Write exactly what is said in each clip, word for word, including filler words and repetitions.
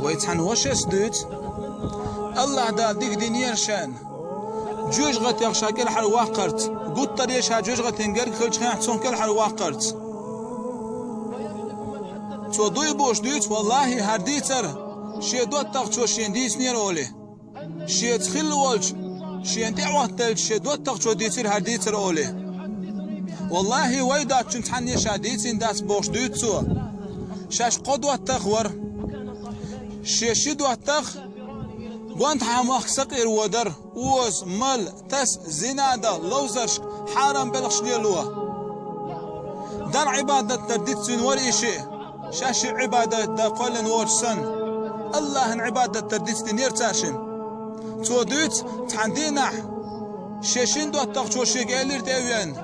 Вай цхьана вошас дуьйцу, АллахӀ Дала дика динера шайна жоьжахатех ша кӀелхьарваккхарца, гуттар а ша жоьжахатин герга хилча хенахь цунах кӀелхьарваккхарца. Цо дуй бууш дуьйцу, валлахӀи, хӀара дийцар шен доттагӀчо шена дийцинера олий. Шеца хилла волчу шена тӀе а хӀоттаелча шен доттагӀчо дийцира хӀара дийцар олий. ВаллахӀи, вай доцчунна цхьанне а ша дийцина дац бохуш дуьйцу цо. Шаьш кхо доттагӀа вара. Шен ши доттагӀа гонаха махка сакъера вон дара, оза, мала, таса, зина дан, ловзаршка, хьарам белхаш лело. Далла Ӏибадат дар дицдина вара и шиъ. Шаьш шиъ Ӏибадат дан кхоьллина воцуш санна, АллахӀан Ӏибадат дар дицдинера цара шимма. Цо дуьйцу, цхьана дийнахь шен шина доттагӀчо шега элира тӀе а веана: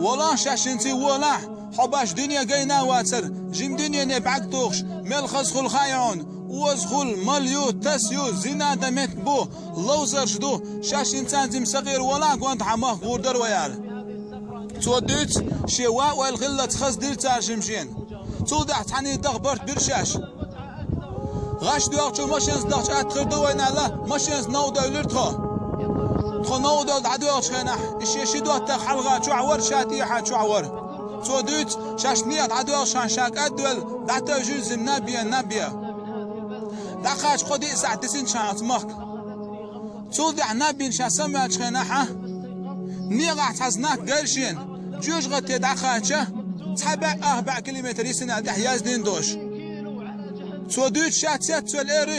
«Волахь, шаьш хӀинца а волахь, хьо баш дуьне гайна а вацара, жима дуьнене бӀаьрг тухуш, мел хаза хуьлу хаьий хьуна, оза хуьлу, мала ю, таса ю, зина дан меттиг бу, ловзарш ду, шаьш хӀинца а жима сакъера волахь, гонаха махка гӀур дара вай», — аьлла. Цо дуьйцу, шен ван ойла хиллалц хаза дира цара шимма шена. Цул тӀаьхьа цхьаьний даха барт бира шаьш. ГӀаш доьлхучу машенца дахча атта хир ду вайна аьлла, машенца новкъа девлира тхо. Тхо новкъа девлла дӀадоьлхучу хенахь, и шен ши доттагӀа хьалха чохь вара, ша тӀехьа чохь вара. Цо дуьйцу, шаьш некъа дӀадоьлхучу хенахь ша кӀадвелла, дӀатевжира жимма наб бен, наб бен. ДӀакхача кхо-диъ сахьт дисинчу хенахь оцу махка. Цул тӀаьхьа наб бина ша самаваьллачу хенахь, некъахь цхьа знак гайра шена, жоьжахате дӀакхача, цхьа бӀе ах бӀе километр йисина аьлла тӀехь яздина долуш. Цо дуьйцу ша цецвелла эр: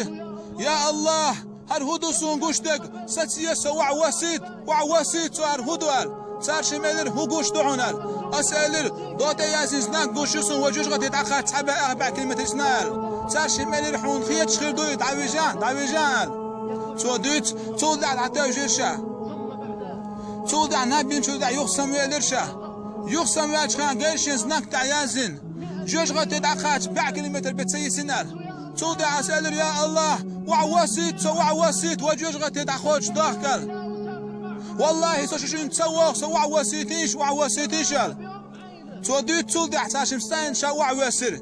«Я АллахӀ, хӀара хӀун ду суна гуш дерг? Саца е со, охьавоссийта, охьавоссийта со, хӀара хӀун ду?» — аьлла. Цара шимма элира: «ХӀун гуш ду хьуна?» — аьлла. Аса элира: «ДогӀа тӀе яздина знак гуш ю суна, вай жоьжахате дӀакхача цхьа бӀе ах бӀе километр йисна», — аьлла. Цара шимма элира: «Хьуна хеташ хир ду и, дӀавижа, дӀавижа», — аьлла. Цо дуьйцу, цул тӀаьхьа дӀатевжира ша. Цул тӀаьхьа наб бинчул тӀаьхьа юха самавелира ша. Юха самаваьллачу хенахь гайра шена знак тӀехь яздина: «Жоьжахате дӀакхача бӀе километр бен ца йисина», — аьлла. Цул тӀаьхьа аса элира: «Я АллахӀ, охьавоссийта со, охьавоссийта, вай жоьжахате дӀакхочуш дахка», — аьлла. «ВаллахӀи, со шу шинна ца воху, со охьавоссийтийша, охьавоссийтийша», — аьлла. Цо дуьйцу, цул тӀаьхьа цара шимма стенна ша охьавоьссира.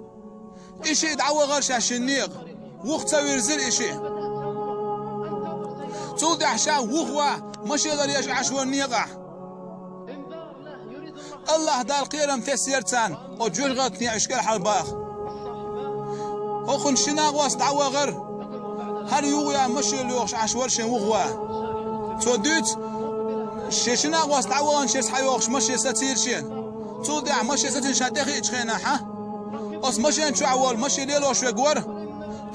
И шиъ дӀавахара шаьш шина некъа, вуха ца вирзира и шиъ. Цул тӀаьхьа ша вуха ван машенара еш Ӏаш вара некъахь. АллахӀ Дала кхерам тесира царна, оцу жоьжахатех уьш кӀелхьарбаха. ХӀокхунна ши накъост дӀавахара, хӀара юха а машен лоьхуш Ӏаш вара шен вуха ван. Цо дуьйцу, шен ши накъост дӀаваханчу схьайогӀуш машен сацийра шена. Цул тӀаьхьа машен сацийна ша тӀехиъчу хенахь, оцу машен чохь волу машен лелош верг вара: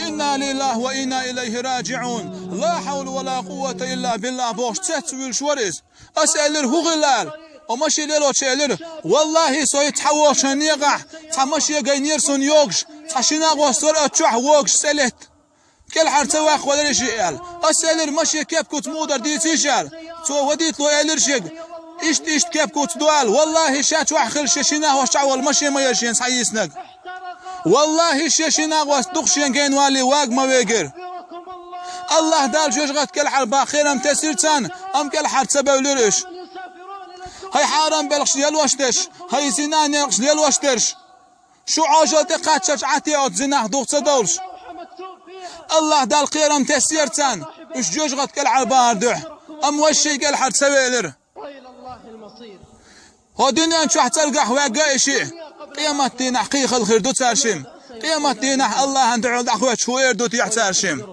«Инна лиллахӀи ва инна илайхӀи раджиӀун! Ла хьавла ва ла къуввата илла биллахӀ!» — бохуш цецвуьйлуш вара иза. Аса элира: «ХӀун хилла?» — аьлла. Оцу машен лелочо элира: «ВаллахӀи, со хӀинца схьавогӀучу хенахь некъахь цхьа машен гайнера суна йогуш, цхьа ши накъост вара оцу чохь вогуш цӀе летта. КӀелхьара ца ваккхавелира и шиъ», — аьлла. Аса элира: «Машен кеп-куц муха дара дийцийша», — аьлла. Цо вадитло элира шега: «Иштта, иштта кеп-куц ду», — аьлла. ВаллахӀи, ша чохь хилла шен ши накъост чохь волу машен ма яра шена схьайийцинарг. ВаллахӀи, шен ши накъост дукха шена гайна валале вага ма вегира. АллахӀ Дала жоьжахате кӀелхьарбаха кхерам тесира царна, амма кӀелхьара ца бевлира уьш. ХӀай хьарам белхаш лелош дерш, хӀай зина некъаш лелош дерш, шу Ӏожалла тӀе кхаччалц Ӏатте оцу зинах дух ца довлуш. АллахӀ Дала кхерам тесира царна, уьш жоьжахате кӀелхьарбахар дуьхьа, амма вай шиъ кӀелхьара ца велира. ХӀокху дуьнен чохь цӀергахь ваьгга и шиъ, къематдийнахь кхин хала хир ду цара шимма. Къематдийнахь АллахӀан дуьхьал дӀахӀоьттича хӀун эр ду техьа цара шимма?